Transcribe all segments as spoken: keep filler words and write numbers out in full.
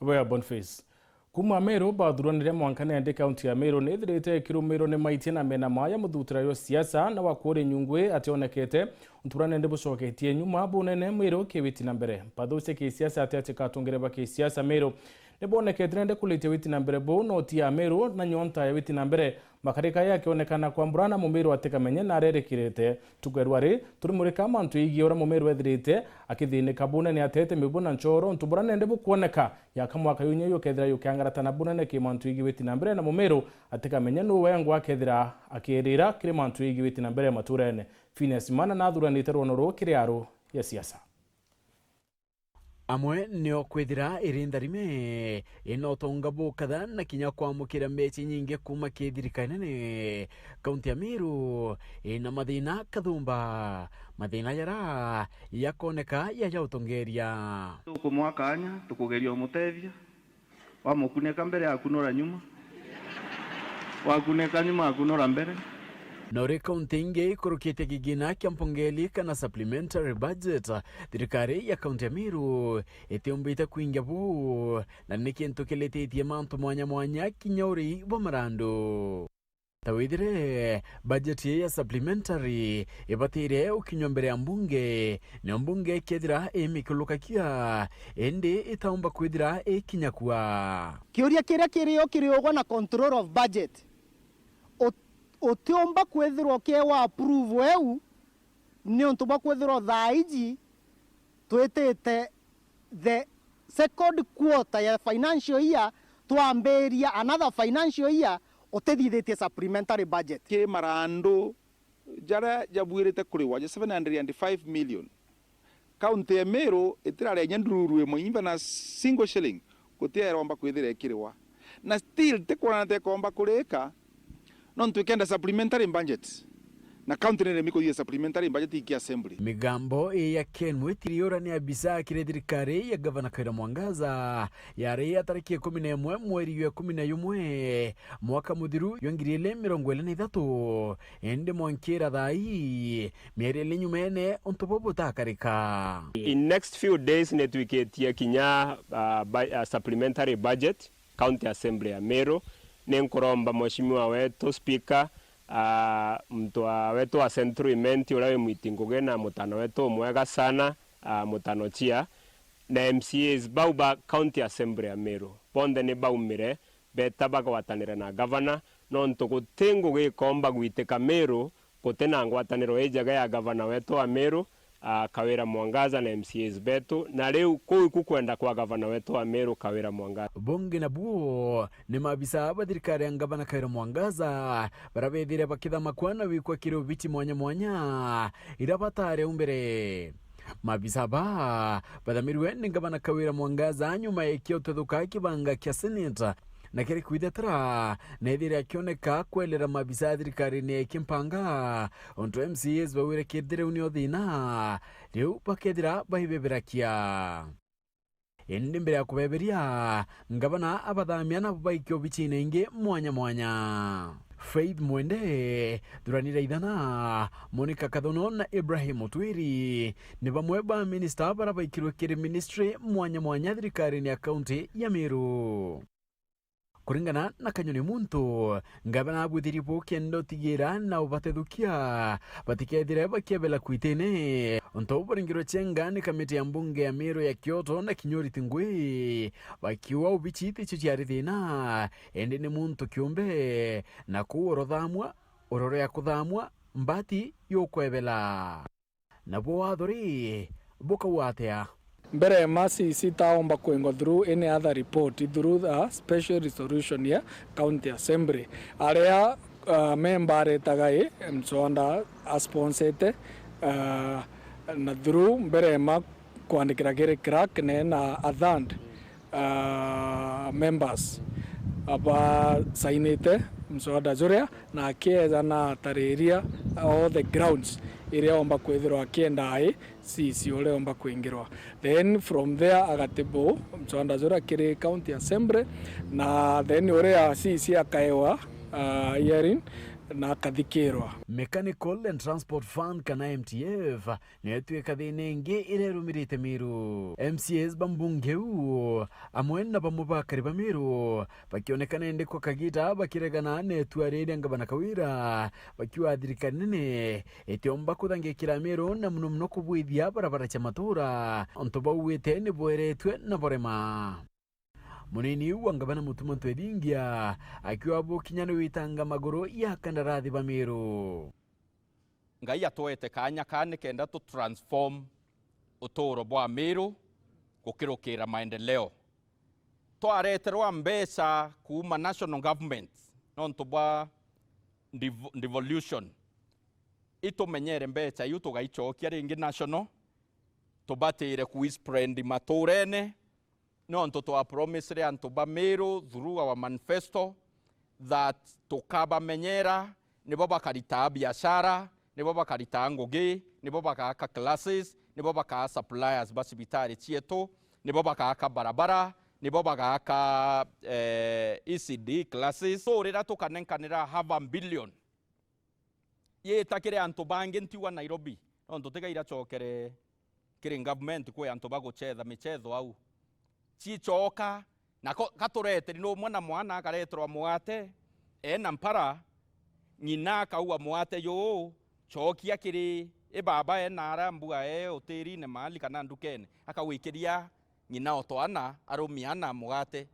Wea Boniface. Kuuma Meru bathuranire mwanka nendi kaunti ya Meru nithirite ikirumirwo ni maitia na mena maya muthutira yo siasa na wa kuuri nyungwi ationekete, untu buria nendi bucoketie nyuma bunene Meru ki witi na mbere. Mpathucia kisiasa ati ati katungire ba kisiasa Meru nibonekete nendi kulitia witi na mbere bu noti ya Meru na nyonta ya witi na mbere. Makarika yakionekana kwa mbura na mumiru atikamenye na arerikirite. Tukerwa ri, turimurika mantu igie uria mumiru ethirite akithinika bunene atete mibu na nchoro, untu buria nende bukwoneka yaka mwaka yunye yukethira yukiangaratana bunene ki mantu igie witi na mbere na mumiru atikamenya nu wengwa akethira akirira kiri mantu igie witi na mbere maturene. Phineas Mana nathuranite rwono ruu kiri aru ya siasa. Amwe nio kwithira iri ntharime, ina utonga bukatha na kinya kwamukira mbeca inyingi kuuma ki thirikari nene. Kaunti ya Meru ina mathina kathumba, mathina jara jakoneka jaja utongeria. Tukumwa kanya, tukugeria umutethia. Wamukuneka mbere, akunura nyuma. Wakuneka nyuma, akunura mbere. Nori kaunti ingi ikurukite kigina kia mpongeli kana supplementary budget, thirikari ya kaunti ya Meru itiumbite kwingia buu, na ni kintu kilititie mantu mwanya mwanya kinya urii bwa marandu. Ta withire, budget ii ya supplementary ibatire ukinywa mbere ya mbunge, nio mbunge ikethira imikulukakia, indi itaumba kwithira ikinya kua. Kiuria kiria kirio kiri ugwa na control of budget, ut-, utiumba kwithirwa ukiewa approve eu, niuntu bwa kwithirwa thaa iji twitite the second quarter ya financial year, twambiria another financial year utithithitie supplementary budget. Kiri marandu jaria jabuirite kuriwa ja seven hundred and five million, kaunti ya Meru itiraria inya ndururu imwe, even a single shilling, gutiairomba kwithira ikiriwa. Na still tikwonana tekomba kurika, nontu ikenda supplementary budget. Na county niremi kuthithia supplementary budget iki assembly. Migambo ii ya Ken Mwitiri uria ni abisa kiri thirikari ya Gavana Kawira Mwangaza yari ya tariki ikumi na imwe mweri jwa ikumi na jumwe mwaka muthiru jwa ngiri ili mirongo ili na ithatu, indi mwankira thaa ii mieri ili nyumene untu buu butakarika. In next few days nitwikitie kinya, ah, bu-, ah, supplementary budget. County Assembly ya Meru. Ni nkuromba Mheshimiwa wetu Speaker, ah, muntu wa, wetu wa Central Imenti uria wi Mwiti Ngugi na mutano wetu umwega sana, ah, mutano Chia, na M C As bau ba County Assembly ya Meru, bonthe ni baumire beta bagwatanire na gavana, nontu guti ngugi ikomba gwitika Meru guti na ngwataniro injega ya gavana wetu wa Meru, ah, Kawira Mwangaza na M C As betu, na riu kuu iku kwenda kwa gavana wetu wa Meru Kawira Mwangaza. Bungi nabuo ni maabisa ba thirikari ya gavana Kawira Mwangaza baria bethire bakithama kwa na wikwa kiri obici mwanya mwanya iria batari au mbere. Maabisa ba bathamirwe ni gavana Kawira Mwangaza nyuma ya ikia utethuka kibanga kia Senate, na kiri kwithetera, na ethire akioneka kwerera maabisa a thirikarine ya Kimpanga, untu M C As bawire kethire u nio thina, riu bakethira baibeberakia. Indi mbere ya kubeberia, ngavana abathamia nabo baikia obicine ingi mwanya mwanya. Faith Mwende, Thuranira Ithana, Monica Kathono na Ibrahim Mutwiri ni bamwe ba minista baria baikirwe kiri ministry mwanya mwanya thirikarine ya kaunti ya Meru. Kuringana na Kanyoni Muntu, ngavana abwithirie bukenda utigira na ubatethukia batikethire bakiebela kwitine. Untu buu buringirwe chenga ni kamiti ya mbunge ya Meru ya Kioto na Kinyori Tingui, bakiuga ubici ticio ciari thina, indi ni muntu kiumbe, na kuu urothamwa, urore ya kuthamwa, mbati yukwebela. Nabuo watho ri, bukauga atia? Mbere ma C C taomba kwingwa through any other report, through a special resolution ya County Assembly. Aria, uh, member aretaga i, mswada asponsete, uh, na through mbere ma kwandikira kiri clerk ne na a third, ah, members abasainite mswada juria, na akieza na atariria all the grounds iria omba kwithirwa akienda ai C C uria omba kwingirwa. Then from there agatibu mswada juria kiri County Assembly, na then uria C C akaewa, ah, hearing, na akathikirwa. Mechanical and Transport Fund kana M T F niyo itwika thina ingi iria irumirite Meru. M C As ba mbunge iu amwe na bamwe ba akari ba Meru bakionekana indi kwa kagiita bakiregana na itua riria ngavana Kawira bakiuga thirikari nene itiumba kuthangikira Meru na muno muno kubwithia barabara cia matura, untu bauwite ni bweretwe na burema. Munini wa ngavana Mutuma Ntwethingia akiuga bukinya ni witanga maguru ya kandarathi ba Meru. Ngai atwete kaanya kaa nikenda tu transform uturo bwa Meru gukirukira maendeleo. Twareterwa mbeca kuuma national government nontu bwa dev-, devolution, itumenyere mbeca iu tugaicokia ringi national, tubatire kuisprendi maturene, nontu twa promisere antu ba Meru through our manifesto that tukabamenyera, nibo bakaritaa biashara, nibo bakaritaa ngugi, nibo bagaaka classes, nibo bagaa suppliers ba cibitari cietu, nibo bagaaka barabara, nibo bagaaka, eh, E C D classes. So, riria tukanenkanira half a billion, yita kiri antu bangi ntiwa Nairobi, nontu tiga iracokere kiri government kwi antu ba gucetha micetho au. Cicoka, na ko-, gatureteri numwe na mwana akareterwa mugate, ena mpara, ng'ina akaua mugate juu, cokia kiri i baba ena ara mbua e utirine mahali kana ndukene, akawikiria ng'ina o twana, arumia ana mugate.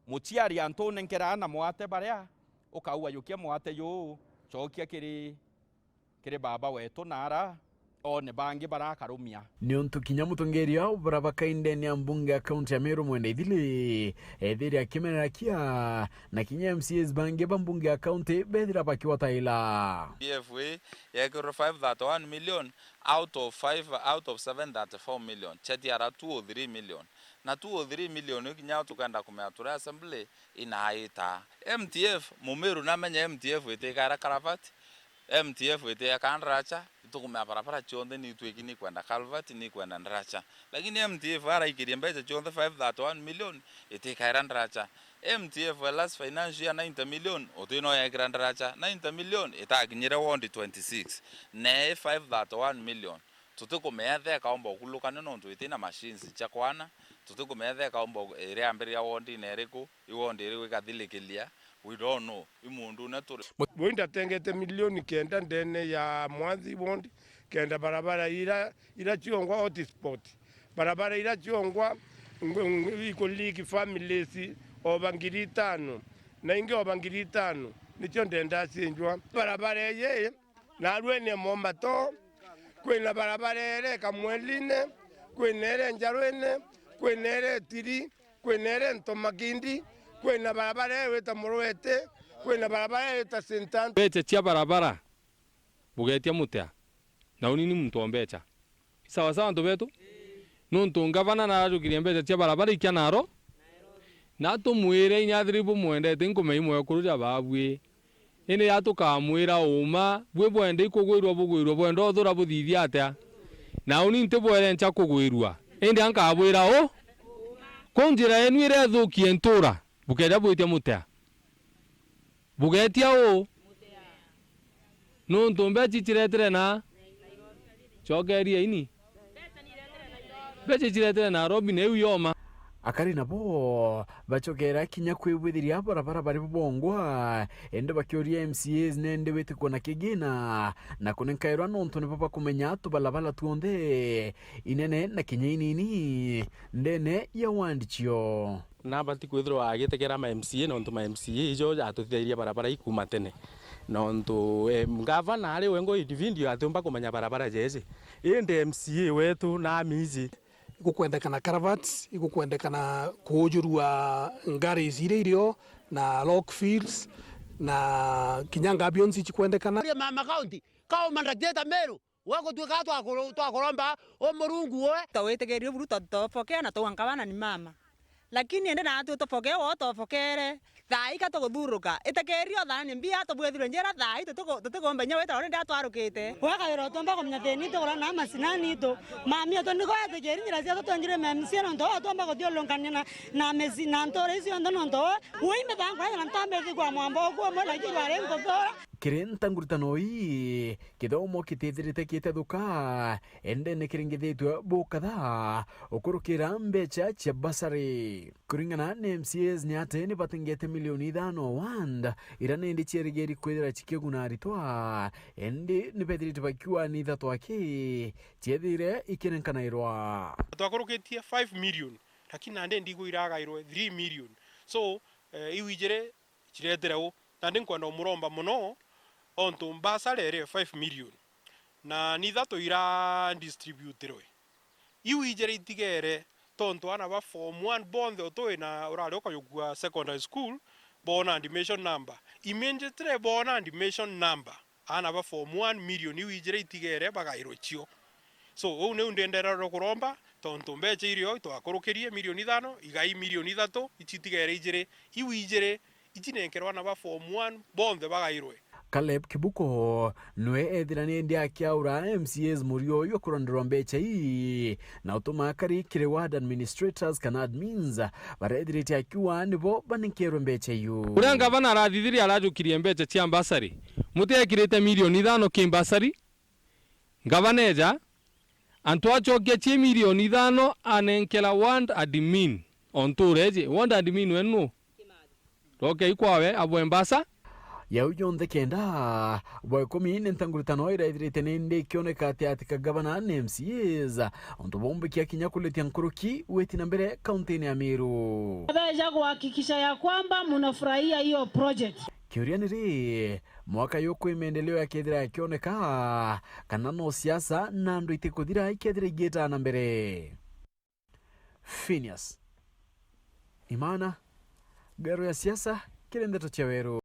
Muciari antu nenkera ana mugate baria, ukaua jukia mugate juu, cokia kiri, kiri baba wetu na ara one bangi barakarumia. Niuntu kinya mutongeria o bara bakaindene ya mbunge ya kaunti ya Meru Mwenda Ithili ethire akimenera kia, na kinya M C As bangi ba mbunge ya kaunti bethira bakiwataila. P F A yekirwe five thirty-one million, out of five, out of seven thirty-four million, cheti ara two oh three million. Na two oh three million iu kinya tukenda kumea turi assembly, inaita. M T F, Mumiru namenye M T F itikaira karavati, M T F itieka ndaracha, itukumea barabara cionthe ni itwiki ni kwenda culvert, ni kwenda ndaracha. Lakini M T F araikirie mbeca cionthe five thirty-one million, itikaira ndaracha. M T F last financial year ninety million, uti no yekira ndaracha, ninety million itakinyire ward twenty-six, ne five thirty-one million. Tutikumenya theka omba ukulukania nontu iti na machines cia kwana, tutikumenya theka omba u-, iriambiriria ward-ini iriku, i ward iriku ikathilikilia, we don't know, i mundune turi. Bui ndatengete milioni kenda ndene ya Mwanthi ward, kenda barabara ira, ira ciongwa hotspot. Barabara ira ciongwa ng-, ng-, ikuliki families over ngiri itano, na ingi over ngiri itano, nicio ndenda cinjwa. Barabara iyi, Narua ene Mombato, kwina barabara ere Kamwelini, kwina ere Njarwini, kwina ere Tiri, kwina ere Ntomakindi, kwina barabara ere wita Murwete, kwina barabara ere wita Saint Anthony. Mbeca cia barabara, bugetia mutia? Na uni ni muntu o mbeca. Sawa sawa, antu betu? Nontu ngavana narajukirie mbeca cia barabara ikia naro, na tumwire inya athiri bumwendete, nkumenya imwekuru ja babui. Indi ya tukamwira uma, bui bwenda ikugwirua bugwirua, bwenda uthura buthithia atia? Na uni ntibwere ncha kugwirua, indi ankabwira u? Ku njira yenu iria ithukie ntura, bukeja bwitia mutia? Bugetia u? Nontu mbeca iciretire na? Cokeria ini. Mbeca iciretire Nairobi na iu yoma. Akari nabo bacokera kinya kwibwithiria barabara bari bongwa, indi bakiuria M C As nende witi kuona kigina na kunenkairwa nontu nibo bakumenya tubalabala tuonthe inene na kinya inini ndene ya ward cio. Nabati kwithirwa agitegera ma M C A, nontu ma M C A ijo jatuthithagiria barabara ii kuuma tene. Nontu, em, ngavana ari we ngo individual atiumba kumenya barabara jeje. Indi M C A wetu na amiji. Igukwendekana culverts, igukwendekana kuujurua ngaris iria irio, na rock fields, na kinya ngabions ichikwendekana. Mama County, kauma ndagita Meru, Gwe gutwika twakuru-, twakuromba u Murungu we. Tawitikirie buru to-, tofokea na twanka bana ni mama. Lakini indi natwe tofokee wo tofokere. Thaa ika tuguthuruka. Itekerio thani mbia tubwithirwe njira thaa ii tutiku-, tutikumba inya wita uria ndatwarukite. Gwakawira utomba kumenya thini itu kurana masinani itu. Mami itu niko etikiri njira ciatu twengire memsie nontu wo utomba kuthiurungania na, na mesi-, na ntura icio nthe nontu wo. Ui mithangwa na ntambithi kwa mwamba uku umwe na ikiu ari nkuthura. Kiri ntanguritano ii, kithomo kitithirite kitethuka, indi ni kiringithitue bukatha ukurukira mbecha cia bursary. Kuringana na M C As, ni ati ni batengete milioni ithano ward, iria nindi ciarigiri kwithira cikiguna aritwa, indi ni bethirite bakiuga ni ithatu aki ciethire ikinenkanairwa. Twakurukitie five million, lakini nandi ndigwa iragairwe three million. So, eh, iu ijiri ciretere u. Nandi nkwenda umuromba mono, ontu mbasare iri five million, na ni ithatu ira distributirwe. Iu ijiri itigere, tontu aana ba form one bonthe utui na urari ukajukua secondary school, boona admission number. Immediately boona admission number, aana ba form one, million iu ijiri itigere bagairwe cio. So, uu niu ndendera kuromba, tontu mbecha irio itwakurukirie milioni ithano, igai milioni ithatu, ici itigere ijiri, iu ijiri, icinenkerwa aana ba form one bonthe bagairwe. Caleb Kibuko nwe ethira ni ndi akiaura M C As murio uyu kuronderwa mbecha ii, na utuma akari kiri ward administrators kana admins barethirite akiuga nibo banenkerwe mbecha iu. Uria ngavana arathithirie arajukirie mbecha cia mbasari, muti ekirite milioni ithano ki mbasari, ngavana eja, antu acokia cie milioni ithano anenkera ward admin. Ontu ureje, ward admin wenu nu? Rokei kwawe, abwe mbasa. Yau yonthe kenda, bwa ikumi ni ntanguritano iraithirite nindi ikioneka ati ati ka gavana na M C As, ontu bombikia kinya kuletia nkuruki witi na mbere kauntini ya Meru. Beja kuhakikisha ya kwamba mnafurahia hiyo project. Kiuria ni ri, mwaka yuku i maendeleo yakethira yakioneka, kana no siasa na andu itikuthira ikethira igiita na mbere? Phineas Imana, Ngaro ya Siasa, kiri ndeto cia Weru.